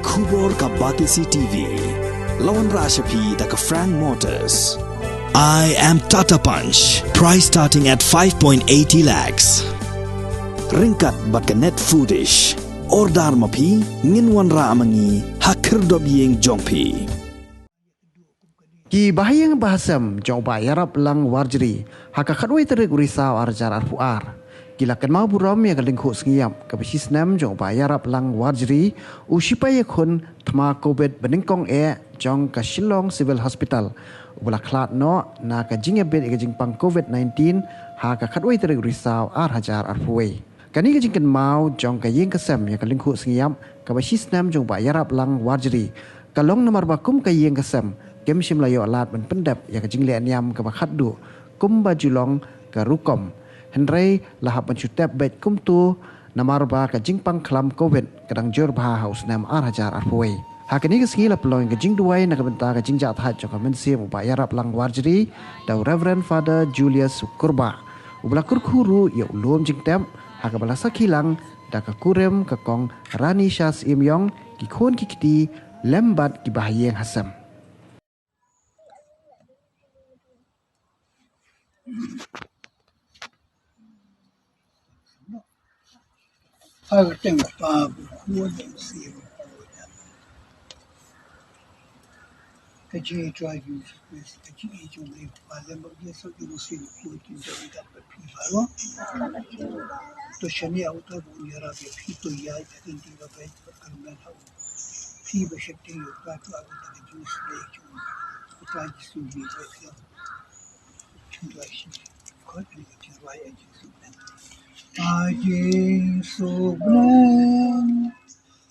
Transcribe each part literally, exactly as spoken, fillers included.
Khubor ka Batesi T V. La wanrah sha phi da ka Frank Motors. I am Tata Punch. Price starting at five point eighty lakhs. Ryngkat bad ka Net Foodish. Order ma phi, ngin wanrah ma ngi ha khyrdop ïing jong phi. Ki bahaïing bahasem jong u Bah Ïaraplang Warjri, ha ka khatwei tarik u Risaw ar hajar arphew ar, ki la kynmaw burom ïa ka lyngkhuh sngi ïap kaba shisnem jong u Bah Ïaraplang Warjri, u shipai ïakhun thma Covid banyngkong eh jong ka Shillong Civil Hospital, uba la khlad noh na ka jingïabit ïa ka jingpang Covid nineteen ha ka khatwei tarik u Risaw ar hajar arphew wei. Kane ka jingkynmaw jong ka ïing ka sem ïa ka lyngkhuh sngi ïap kaba shisnem jong u Bah Ïaraplang Warjri ka long namar ba kum ka ïing ka sem kim shym la ïoh lad ban pyndep ïa ka jingleh niam kaba khatduh kumba ju long ka rukom. Hynrei la hap ban shu tep beit kumto namar ba ka jingpang khlam Covid ka dang jur bha ha u snem ar hajar arphew wei. Ha kane ka sngi la pynlong ïa ka jingduwai na ka bynta ka jingjahthait jong ka mynsiem u Bah Ïaraplang Warjri da u Reverend Father Julius Kurbah, uba la kyrkhu ruh ïa u lum jingtep, ha kaba la sakhi lang da ka kurim ka Kong Rani Shah Syiem Ïong, ki khun ki kti lem bad ki bahaïing hasem. Ha ka kyrteng u Kpa bad u Khun bad u Mynsiem Bakhuid. Ka jingïathuh jong u Jisu Khrist, ka jingïeit jong u Blei Kpa lem bad ka jingïasoh jong u Mynsiem Bakhuid kin don bad phi baroh. To shane ha uta uba un ïarap ïa phi, to ïaid ha ka lynti kaba beit bad kyrmen ha u. Phi ba sheptieng ïa uta, to ai uta ka jingsleh jong u. Uta Jisu hi ba phi. Ai jingsuk bneng,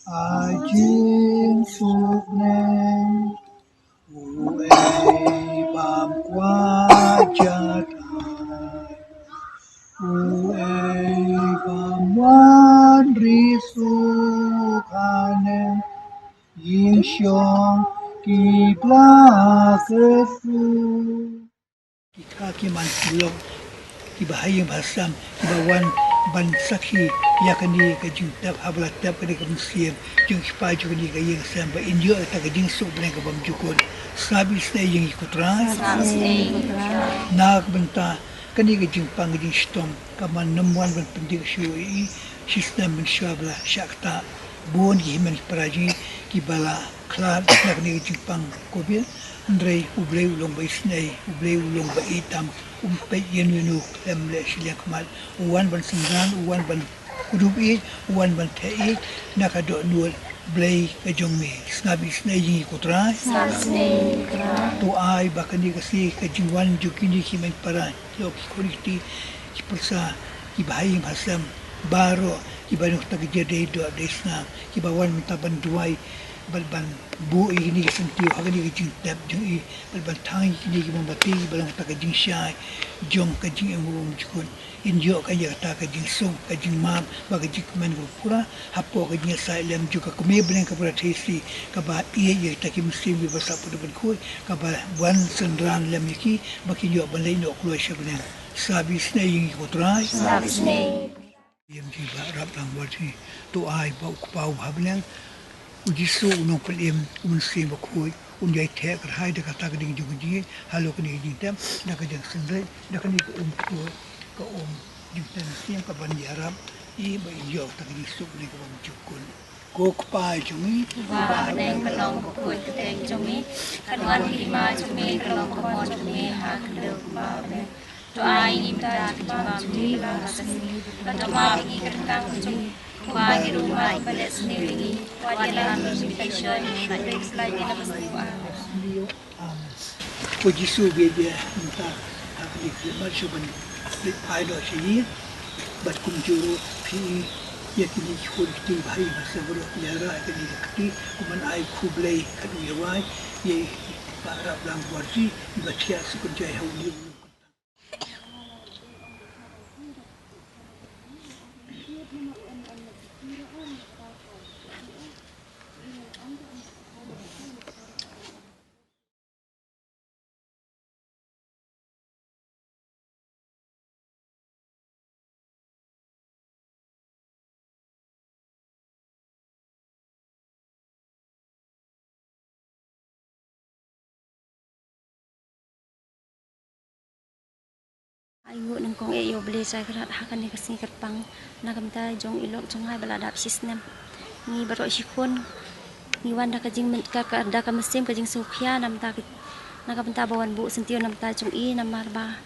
ai jingsuk bneng, uei bam kwah jahthait, uei bam wan riewsuk haneng, ïing shong ki bla kyrkhu. Kita ki man ki lok, ki bahaïing bahasem, kiba wan ban sakhi ïa kane ka jingtep, haba la tep kane ka mynsiem jong u shipai jong kane ka ïing sem, ba in ïoh ïa kata ka jingsuk bneng ka bymjukut. Sngap isynei ïa ngi ko Trai. Sngap isynei ïa ngi ko Trai. Na ka bynta kane ka jingpang ka jingshitom, ka man nym wan ban pyndik shuh ïa i, shisnem mynshuwa ba la shah ktah. Bun ki hynmen ki para jong ngi kiba la khlad na kane ka jingpang Covid. Hynrei U Blei u long ba isynei, U Blei u long ba ïeit tam, um peit ïano ïano khlem leh shiliang khmat. U wan ban synran, u wan ban kdup ïeit, u wan ban theh ïeit na ka dohnud Blei ka jong me. Sngap isynei ïa ngi ko Trai. Sngap isynei ïa ngi ko Trai. To ai ba kane ka sngi ka jingwan jong kine ki hynmen ki para, ïa ki khun ki kti, ki pyrsa, ki bahaïing bahasem baroh, kiba don kata ka jingïadei doh dei snam, kiba wan mynta ban duwai bad ban buh ïa kine ki syntiew ha kane ka jingtep jong i, bad ban thang ïa kine ki mombati, kiba long kata ka jingshai jong ka jingim kaba bymjukut. In ïoh ka ïa kata ka jingsuk, ka jingmap bad ka jingkmen kaba pura hapoh ka jingïasaid lem jong ka Kmie bneng kaba la thei shi, kaba ïeit ïa kita ki mynsiem kiba sah put ban khuid, kaba wan synran lem ïa ki ba kin ïoh ban leit noh kloi sha bneng. Sngap isynei ïa ngi ko Trai. Sngap isynei. Ïa u Bah Ïaraplang Warjri, to ai ba u Kpa uba ha bneng, u Jisu u Nongpynim, u Mynsiem Bakhuid un ïai theh kyrhai da kata ka ding jong ka jingïeit halor kane ka jingtep, da ka jingsngewrit, da kane ka um ktur, ka um jingtep mynsiem kaban ïarap ïa i ba in ïoh kata ka jingsuk bneng ka bymjukut. Ko Kpa jong ngi uba ha bneng, ka long ka khuid ka kyrteng jong me, kan wan ka hima jong me, ka long ka mon jong me ha ka khyndew kumba ha bneng. To ai ngi mynta ka jingbam jong ngi ka la ka sngi, bad to map ïa ngi ka ryngkat ka jong ngi, kumba ngi ruh ngi map ïa kiba leh sniew ïa ngi. Wat ïalam ïa ngi sha ka jingshoi, hynrei khuslai ngi na ka sniew. Amen. Ko Jisu, biang biang mynta ha kane ka khlieh mat shuh ban leit phai noh sha ïing, bad kumjuh ruh phi ïa kine ki khun ki kti bahaïing bahasem baroh ki ïarap ïa kane ka kti, kumban ai khublei khatduh ïa wai ïa i Bah Ïaraplang Warjri, iba thiah suk kynjai ha une u lum. Ai nguh nyngkong eh ïa U Blei Trai Kynrad ha kane ka sngi kyrpang na ka bynta jong i lok jong nga ba la dap shi snem. Ngi baroh shi khun ngi wan da ka jingmyn-, ka, ka, da ka mynsiem ka jingsngewkhia na bynta ka, na ka bynta ba wan buh syntiew na bynta jong i, namar ba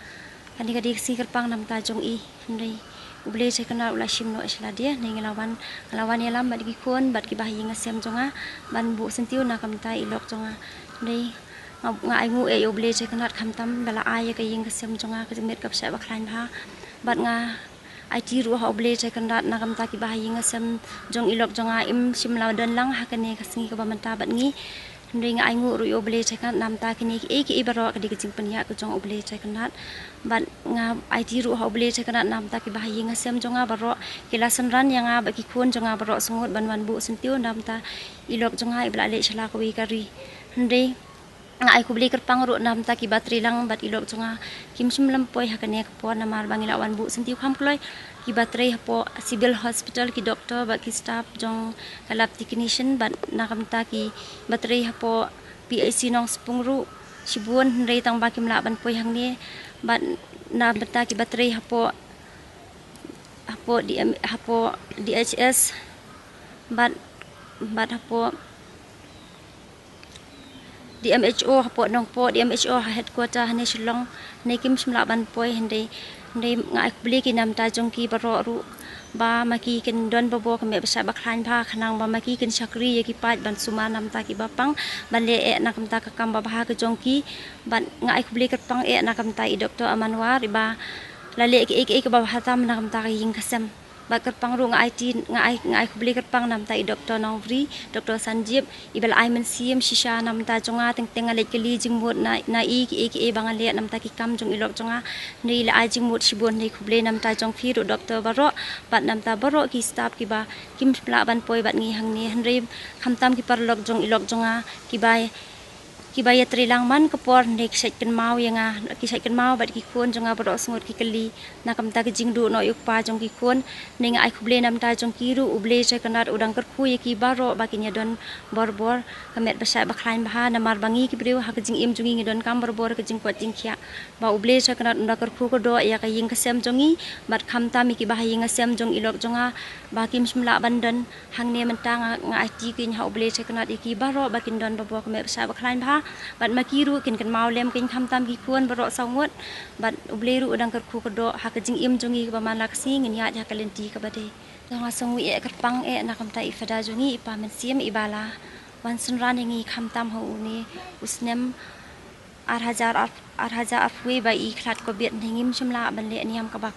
kane ka dei ka sngi kyrpang na bynta jong i. Hynrei U Blei Trai Kynrad u la shim noh sha lade, hynrei nga la wan, nga la wan ïalam bad ki khun bad kiba ha ïing ha sem jong nga ban buh syntiew na ka bynta i lok jong nga. Hynrei nga, nga ai nguh eh ïa U Blei Trai Kynrad khamtam ba la ai ïa ka ïing ka sem jong nga ka jingmut ka pyrshah ba khlaiñ bha. Bad nga aiti ruh ha U Blei Trai Kynrad na ka bynta kiba ha ïing ha sem jong i lok jong nga, im shym la don lang ha kane ka sngi kaba mynta bad ngi. Hynrei nga ai nguh ruh ïa U Blei Trai Kynrad na ka bynta kine kiei kiei baroh, ka dei ka jingpynïaid ka jong U Blei Trai Kynrad. Bad nga aiti ruh ha U Blei Trai Kynrad na ka bynta kiba ha ïing ha sem jong nga baroh, ki la synran ïa nga bad ki khun jong nga baroh saw ngut ban wan buh syntiew na ka bynta i lok jong nga iba la leit sha la kawei ka ri. Hynrei nga ai khublei kyrpang ruh na ka bynta kiba trei lang bad i lok jong nga, kim shym la poi ha kane ka por namar ba ngi la wan buh syntiew kham kloi. Kiba trei hapoh Civil Hospital, ki doktor bad ki staff jong ka lab technician, bad na ka bynta kiba trei hapoh P H C Nongspung ruh shibun, hynrei tang ba kim lah ban poi hangne. Bad na ka bynta kiba trei hapoh, hapoh D M, hapoh D H S, bad, bad hapoh D M H O hapoh Nongpoh, D M H O ha headquarter hane Shillong, hynrei kim shym lah ban poi. Hynrei, hynrei nga ai khublei ki na ka bynta jong ki baroh ruh, ba ma ki kin don bor bor ka meh pyrshah ba khlaiñ bha, khnang ba ma ki kin shakri ïa ki paid ban sumar na ka bynta kiba pang, ban leh eh na ka bynta ka kam ba bha ka jong ki. Bad nga ai khublei kyrpang eh na ka bynta i Doktor Amanwar, iba la leh kiei kiei kaba bha tam na ka bynta ka ïing ka sem. Bad kyrpang ruh nga aiti, nga ai, nga ai khublei kyrpang na ka bynta i Doktor Nongbri, Doktor Sanjib, iba la ai mynsiem shisha na ka bynta jong nga, teng teng nga leit kylli jingmut na, na i kiei kiei ba nga leh na ka bynta ki kam jong i lok jong nga. Hynrei i la ai jingmut shibun, hynrei khublei na ka bynta jong phi ruh doktor baroh, bad na ka bynta baroh ki staff kiba kim lah ban poi bad ngi hangne. Hynrei khamtam ki paralok jong i lok jong nga kiba, kiba ïatrei lang man ka por, hynrei ki shait kynmaw ïa nga, ki shait kynmaw bad ki khun jong nga baroh saw ngut, ki kylli na ka bynta ka jingduh noh ïa u kpa jong ki khun. Hynrei nga ai khublei na ka bynta jong ki ruh, U Blei Trai Kynrad u dang kyrkhu ïa ki baroh ba kin ïa don bor bor ka met ba shai ba khlaiñ bha, namar ba ngi ki briew ha ka jingim jong ngi ngi donkam bor bor ka jingkoit jingkhiah. Ba U Blei Trai Kynrad un da kyrkhu kyrdoh ïa ka ïing ka sem jong ngi, bad khamtam ïa kiba ha ïing ha sem jong i lok jong nga ba kim shym lah ban don hangne mynta. Nga, nga aiti kynja ha U Blei Trai Kynrad ïa ki baroh ba kin don bor bor ka met ba shai ba khlaiñ bha, bad ma ki ruh kin kynmaw lem kynja khamtam ki khun baroh saw ngut. Bad U Blei ruh u dang kyrkhu kyrdoh ha ka jingim jong ngi kaba man la ka sngi ngin ïaid ha ka lynti kaba dei. Nga sngew eh kyrpang eh na ka bynta i Fada jong ngi, i Pa Mynsiem, iba la wan synran ïa ngi khamtam ha une u snem ar hajar ar, ar hajar arphew ba i khlad covid, hynrei ngim shym lah ban leh niam kaba,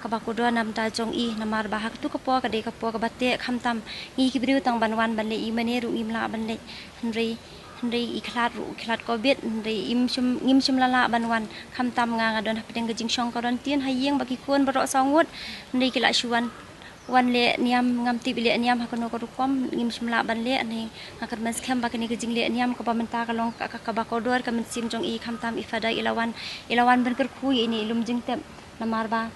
kaba kordor na ka bynta jong i, namar ba ha katu ka por ka dei ka por kaba teh, khamtam ngi ki briew tang ban wan ban leit, i mane ruh ngim lah ban leit. Hynrei, hynrei i khlad ruh, i khlad covid, hynrei im shym, ngim shym la lah ban wan. Khamtam nga, nga don hapdeng ka jingshong quarantine ha ïing bad ki khun baroh saw ngut, hynrei ki la shu wan, wan leh niam, ngam tip i leh niam ha kano ka rukom, ngim shym lah ban leh. Hynrei nga kyrmen skhem ba kane ka jingleh niam kaba mynta ka long ka, ka, kaba kordor ka mynsiem jong i, khamtam i Fada i la wan, i la wan ban kyrkhu ïa ine i lum jingtep, namar ba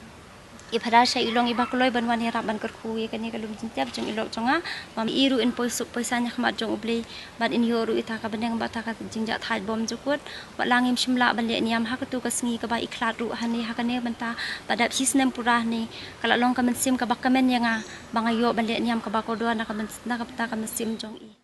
i Fada sha i long iba kloi ban wan ïarap ban kyrkhu ïa kane ka lum jingtep jong i lok jong nga. Ba i ruh in poi suk poi saiñ ha khmat jong U Blei, bad in ïoh ruh ïa ta ka bneng bad ta ka jingjahthait bymjukut. Wat la ngim shym lah ban leh niam ha katu ka sngi kaba i khlad ruh hangne ha kane mynta ba dap shi snem pura hangne, ka la long ka mynsiem kaba kmen ïa nga ba nga ïoh ban leh niam kaba kordor na ka myn-, na ka bynta ka mynsiem jong i.